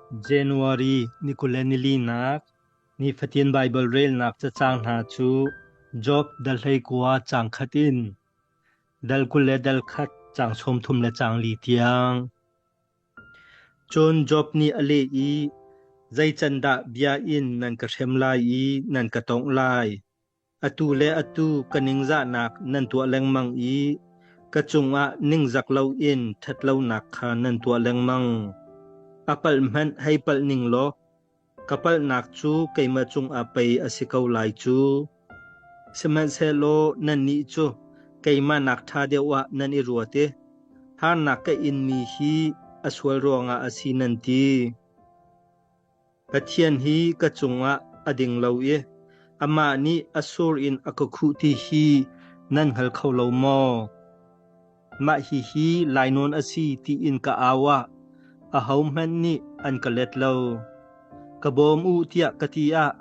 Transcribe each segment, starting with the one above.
January ni 24nak nifatin Baibal relnak cacang hna cu Job dal 19 caang khat in dal 21 caang 30 le caang li tiang. Cun Job nih a leh i, Zei can dah bia in nan ka hrem lai i nan ka tongh lai? Atu le atu ka ningzahnak nan tuah lengmang i ka cungah ningzak loin ṭhatlonak kha nan tuah lengmang. A palh hmanh hei palh ning law ka palhnak cu keimah cungah pei a si ko lai cu. Sihmanhsehlaw nannih cu keimah nak ṭha deuh ah nan i ruat i harnak ka inmi hi a sual ruangah a si nan ti. Pathian hi ka cungah a ding lo i amah nih a sur in a ka khuh ti hi nan hngal kho lo maw? Mah hihi lainawn a si tiin ka au ah ahohmanh nih an ka let lo. Ka bawm u tiah ka ti ah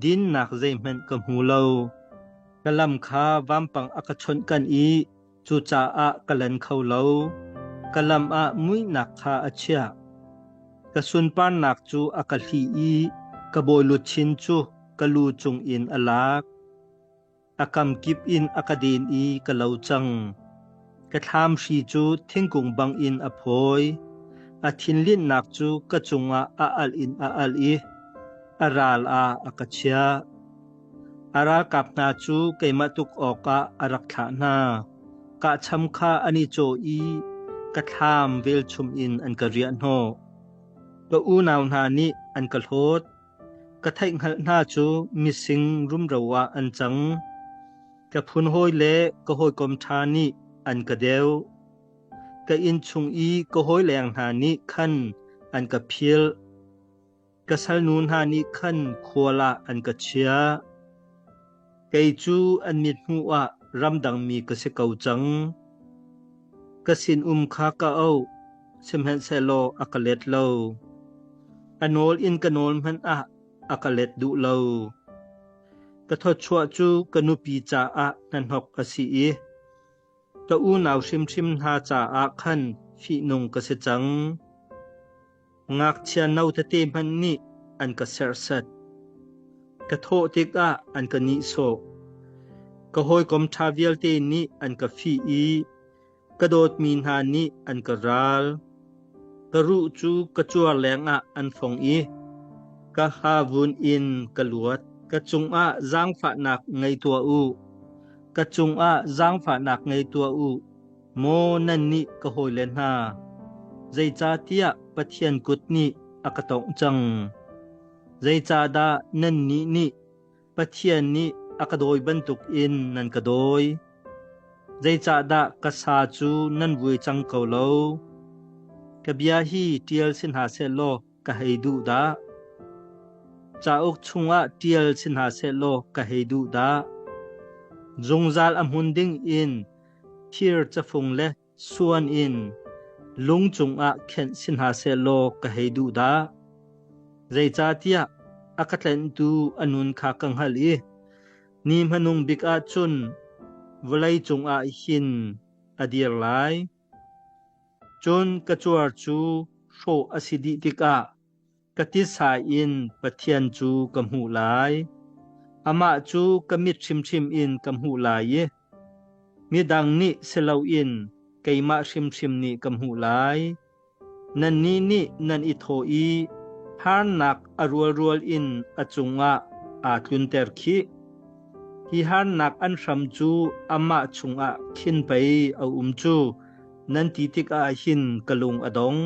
dinnak zeihmanh ka hmu lo. Ka lam kha vampang a ka chawnh kanh i cucaah ka lan kho lo. Ka lam ah muihnak kha a chiah. Ka sunparnak cu a ka hlih i ka bawiluchin cu ka lu cungin a lak. A kamkip in a ka den i ka lo cang. Ka thlam hri cu thingkung bangin a phawi. A thinlinhnak cu ka cungah a alh in a alh i a ral ah a ka chiah. A ralkap hna cu keimah tuk awkah a rak thlah hna. Kahcham kha an i cawh i ka thlam velchum in an ka riahhnawh. Ka unau hna nih an ka hlawt. Ka theihhngalh hna cu mising rumro ah an cang. Ka phunhawi le ka hawikom ṭha nih an ka deuh. Ka inn chung i ka hawileng hna nih khan an ka philh. Ka salnu hna nih khan khual ah an ka chiah. Kei cu an mithmuh ah ramdangmi ka si ko cang. Ka sinum kha ka auh, sihmanhsehlaw a ka let lo. A nawl in ka nawl hmanh ah a ka let duh lo. Ka thawchuah cu ka nupi caah hnahnok a si i ka unau hrimhrim hna caah khan fihnung ka si cang. Ngakchia no tete hmanh nih an ka serhsat. Ka thawh tikah an ka nihsawh. Ka hawikom ṭha vialte nih an ka fih i ka dawtmi hna nih an ka ral. Ka ruh cu ka cuar lengah an fong i ka ha vun in ka luat. Ka cungah zaangfahnak ngei tuah u. Ka cungah zaangfahnak ngei tuah u. Maw nannih ka hawile hna, zeicahtiah Pathian kut nih a ka tongh cang. Zeicahdah nannih nih Pathian nih a ka dawi bantukin nan ka dawi? Zeicahdah ka sa cu nan vui cang ko lo? Ka bia hi ṭial si hna seh law ka hei duh dah. Cauk chungah ṭial si hna seh law ka hei duh dah. Zungzal a hmun ding in thir cafung le suan in lung cungah khenh si hna seh law ka hei duh dah. Zeicahtiah a ka tlenhtu a nun kha ka hngalh i ni hmanung bik ah cun vawlei cungah hin a dir lai. Cun ka cuar cu hrawh a si dih tikah Ka titsa in Pathian cu ka hmuh lai. Amah cu ka mit hrimhrim in ka hmuh lai i midang nih si loin keimah hrimhrim nih ka hmuh lai. Nannih nih nan i thawh i harnak a rualrual in a cungah aa tlunter khih. Hi harnak an hram cu amah chungah khin pei a um cu nan ti tikah hin ka lung a dong.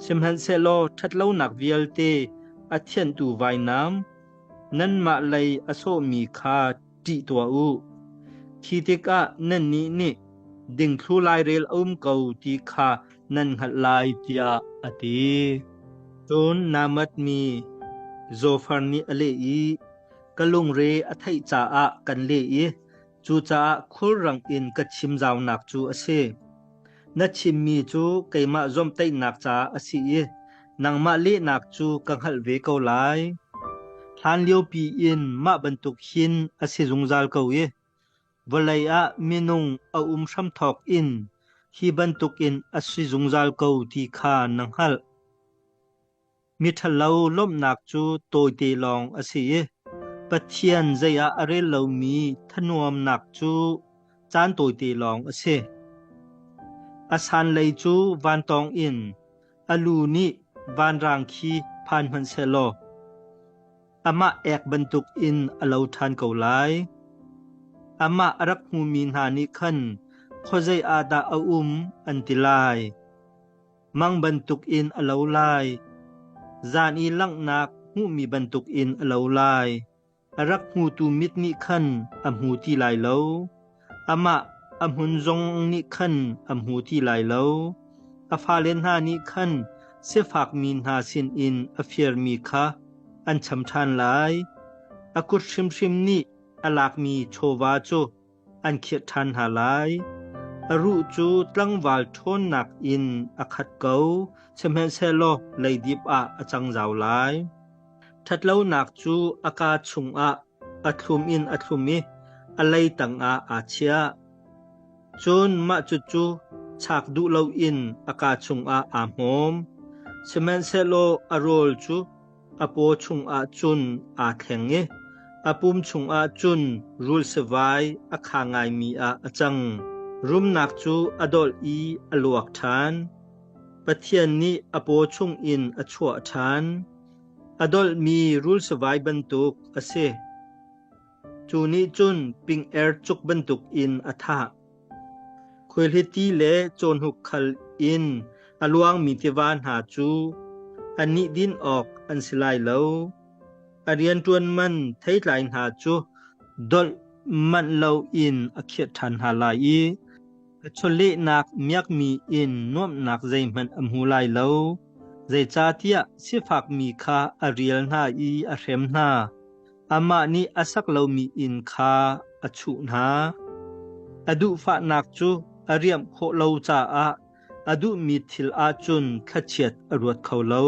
Sihmanhsehlaw ṭhatlonak vialte a thianhtu vainam, nanmah lei a sawhmi kha ṭih tuah u. Khi tikah nannih nih dingthlu lairel a um ko ti kha nan hngalh lai, tiah a ti. Cun Namath mi Zofar nih a leh i, Ka lungre a theih caah kan leh i cucaah khulrang in ka chim zaunak cu a si. Na chimmi cu keimah zawmhtaihnak caah a si i nangmah lehnak cu ka hngalh ve ko lai. Hlanliopi in mah bantuk hin a si zungzal ko i vawlei ah minung a um hramthawk in hi bantukin a si zungzal ko ti kha na hngalh. Miṭhalo lawmhnak cu tawite lawng a si i Pathian zei ah a rel lomi thanuamnak cu caan tawite lawng a si. A sanlei cu vantawng in a lu nih vanrang khi phan hmanhsehlaw amah ek bantukin a lo ṭhan ko lai. Amah a rak hmumi hna nih khan khuazei ah dah a um an ti lai. Mang bantukin a lo lai. Zan i langhnak hmuhmi bantukin a lo lai. A rak hmutu mit nih khan a hmu ti lai lo. Amah a hmun zong nih khan a hmu ti lai lo. A fale hna nih khan sifakmi hna sinin a firmi kha an cham ṭhan lai. A kut hrimhrim nih a lakmi chawva cu an khirh ṭhan hna lai. A ruh cu tlangval ṭhawnnak in a khat ko, sihmanhsehlaw leidip ah a cang zau lai. Ṭhatlonak cu a kaa chungah a thlum in a thlum i a lei tangah aa chiah. Cun mah cucu chak duh loin a kaa chungah aa hmawm. Sihmanhsehlaw a rawl cu a paw chungah cun aa thleng i a pum chungah cun rul sivai a kha ngaimi ah a cang. Rumnak cu a dolh i a luak ṭhan. Pathian nih a paw chungin a chuah ṭhan. A dolhmi rul sivai bantuk a si. Cu nih cun ping-er cuk bantukin a thah. Khuaihliti le cawhnuk khal in a luangmi tiva hna cu annih din awk an si lai lo. A rianṭuan man theitlai hna cu dolh manh loin a khiah ṭhan hna lai i a chawlehnak miakmi in nuamhnak zeihmanh a hmu lai lo. Zeicahtiah sifakmi kha a rial hna i a hrem hna. Amah nih a sak lomi inn kha a chuh hna. A duhfahnak cu a riamh khawh lo caah a duhmi thil ahcun thlachiat a ruat kho lo.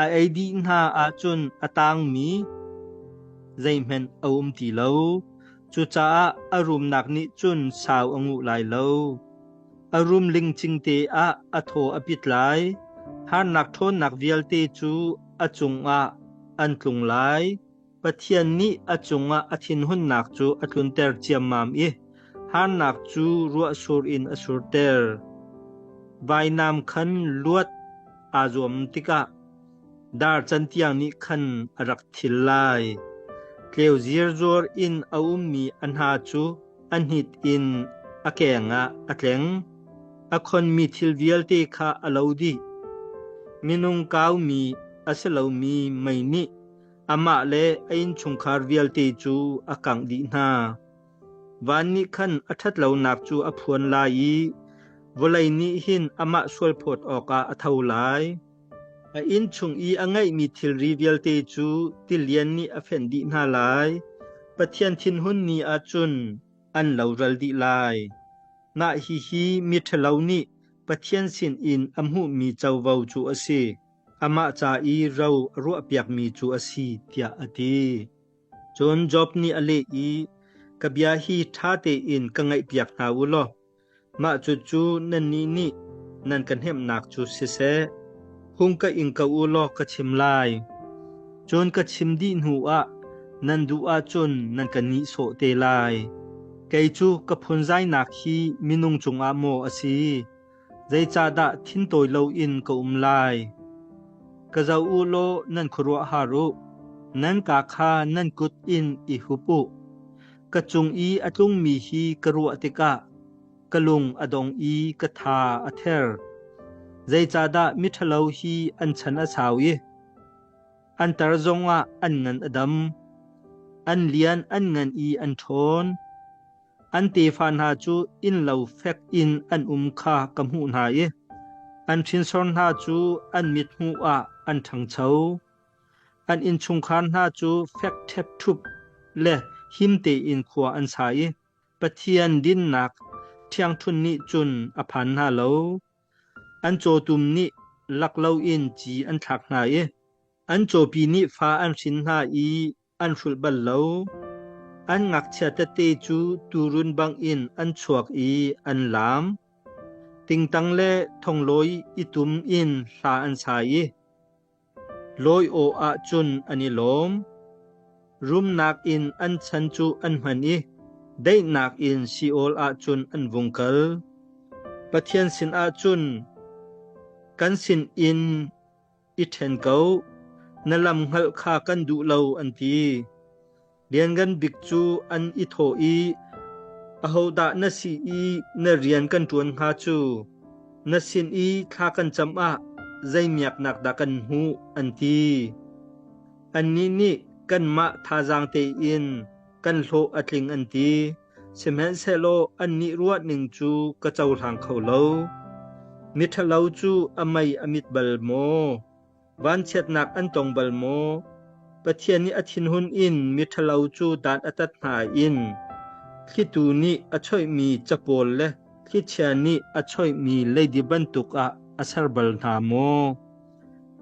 A ei dih hna ahcun a tangmi zeihmanh a um ti lo. Cucaah a rumnak nih cun sau a nguh lai lo. A rum lingcing te ah a thaw a pit lai. Harnak ṭhawnnak vialte cu a cungah an tlung lai. Pathian nih a cungah a thinhunnak cu a tlunter ciammam i harnak cu ruahsur in a surter. Vainam khan luat aa zuam tikah dar cantiang nih khan a rak thil lai. Tleu zirzuar in a ummi a hna cu a hnit in a keng ah a tleng. A khonmi thil vialte kha a lo dih. Minung kaumi a si lomi mei nih amah le a innchungkhar vialte cu a kangh dih hna. Van nih khan a ṭhatlonak cu a phuan lai i vawlei nih hin amah sualphawt awkah a tho lai. A inn chung i a ngeihmi thilri vialte cu tilian nih a fenh dih hna lai. Pathian thinhun ni ah cun an loral dih lai. Mah hihi miṭhalo nih Pathian sinin a hmuhmi covo cu a si, amah ca i ro a ruahpiakmi cu a si, tiah a ti. Cun Job nih a leh i, Ka bia hi ṭha tein ka ngaihpiak hna u law, Mah cucu nannih nih nan ka hnemhnak cu siseh, hung ka ing ko u law ka chim lai. Cun ka chim dih hnuah nan duh ahcun nan ka nihsawh te lai. Kei cu ka phunzainak hi minung cungah maw a si? Zeicahdah thintawi loin ka um lai? Ka zoh u law nan khuaruahhar u. Nan kaa kha nan kut in i hup u. Ka cung i a tlungmi hi ka ruah tikah ka lung a dong i ka tha a ther. Zeicahdah miṭhalo hi an chan a sau i an tar zongah an ngan a dam? An lian an ngan i an ṭhawn. An tefa hna cu innlo fek in an um kha ka hmuh hna i an hrinsor hna cu an mithmuh ah an ṭhangcho. An innchungkhar hna cu fek ṭhepṭhup le him tein khua an sa i Pathian dinnak ṭhiangṭhunh nih cun a phan hna lo. An cawtum nih lak loin ci an thlak hna i an cawpi nih fa an hrin hna i an hrulh bal lo. An ngakchia tete cu tuurun bangin an chuak i an laam. Tingtang le thonglawi i tum in hla an sa i. Lawi aw ah cun an i lawm. Rumnak in an chan cu an hman i daihnak in Sheol ah cun an vung kal. Pathian sinah cun kan sinin i ṭhen ko, na lam hngalh kha kan duh lo, an ti. Lianngan Bik cu an i thawh i, Ahodah na si i na rian kan ṭuan hnga cu? Na sin i thla kan cam ah zei miaknak dah kan hmuh? an ti. Annih nih kanmah thazaang tein kan hlawh a tling an ti. Sihmanhsehlaw annih ruahning cu ka cohlang kho lo. Miṭhalo cu a mei a mit bal maw? Vanchiatnak an tong bal maw? Pathian nih a thinhun in miṭhalo cu dan a tat hna in thlitu nih a choihmi capawl le thlichia nih a choihmi leidip bantuk ah a ser bal hna maw?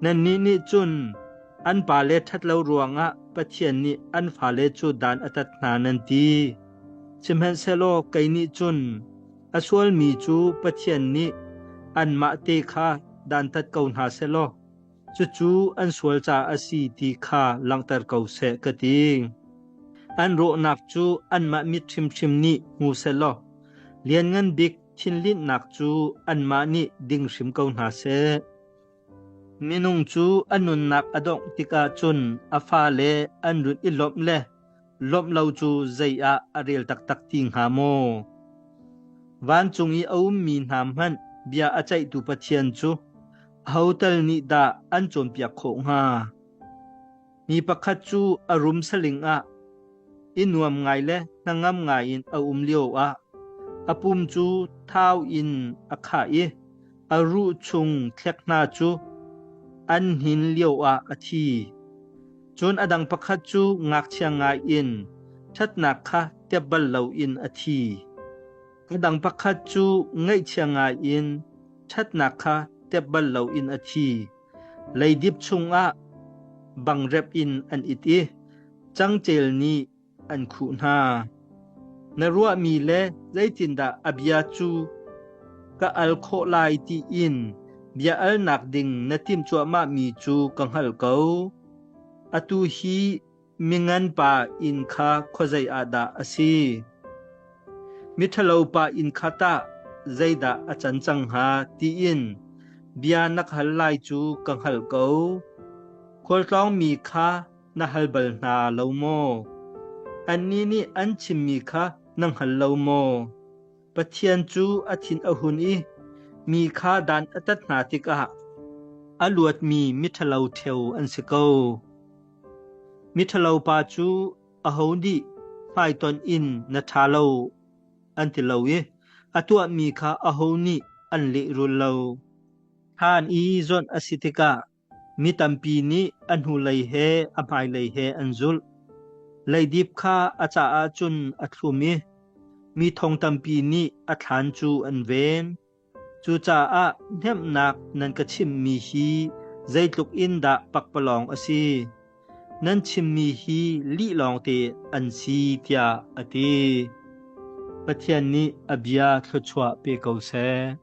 Nannih nih cun an pale ṭhat lo ruangah Pathian nih an fale cu dan a tat hna nan ti. Sihmanhsehlaw kei nih cun a sualmi cu Pathian nih anmah te kha dantat ko hna sehlaw cucu an sual caah a si ti kha langhter ko seh ka ti. An rawhnak cu anmah mit hrimhrim nih hmu sehlaw Lianngan Bik thinlinhnak cu anmah nih ding hrim ko hna seh. Minung cu a nunnak a dongh tikah cun a fale an run i lawmh le lawmh lo cu zei ah a rel taktak ti hnga maw? Vancung i a ummi hna hmanh bia a ceihtu Pathian cu aho tal nih dah an cawnpiak khawh hnga? Mi pakhat cu a rum saling ah i nuam ngai le hnangam ngai in a um lioah a pum cu thau in a khah i a ruh chung thlek hna cu an hnin lioah a thi. Cun a dang pakhat cu ngakchia ngai in ṭhatnak kha tep bal loin a thi. A dang pakhat cu ngaihchia ngai in ṭhatnak kha tep bal loin a thi. Leidip chungah bangrep in an it i cangcel nih an khuh hna. Na ruahmi le zeitindah a bia cu ka al khawh lai tiin bia alnak ding na timh cuahmahmi cu ka hngalh ko. Atu hi Mingan pa inn kha khuazei ah dah a si? Miṭhalo pa inn kha tah zeidah a can cang hnga tiin bia na ka hal lai cu ka hngalh ko. Khualtlawngmi kha na hal bal hna lo maw? Annih nih an chimmi kha na hngal lo maw? Pathian cu a thin a hun i mi kha dan a tat hna tikah a luatmi miṭhalo ṭheo an si ko. Miṭhalo pa cu aho nih hmaitonh in na ṭha lo an ti lo i a tuahmi kha aho nih an lehrul lo. Thlan i zawnh a si tikah mi tampi nih a hnulei he a hmailei he an zulh. Leidip kha a caah cun a thlum i mi thong tampi nih a thlan cu an ven. Cucaah hnemhnak nan ka chimhmi hi zeitluk in dah pakpalawng a si! Nan chimmi hi lih lawngte an si, tiah a ti. Pathian nih a bia thluachuah pe ko seh.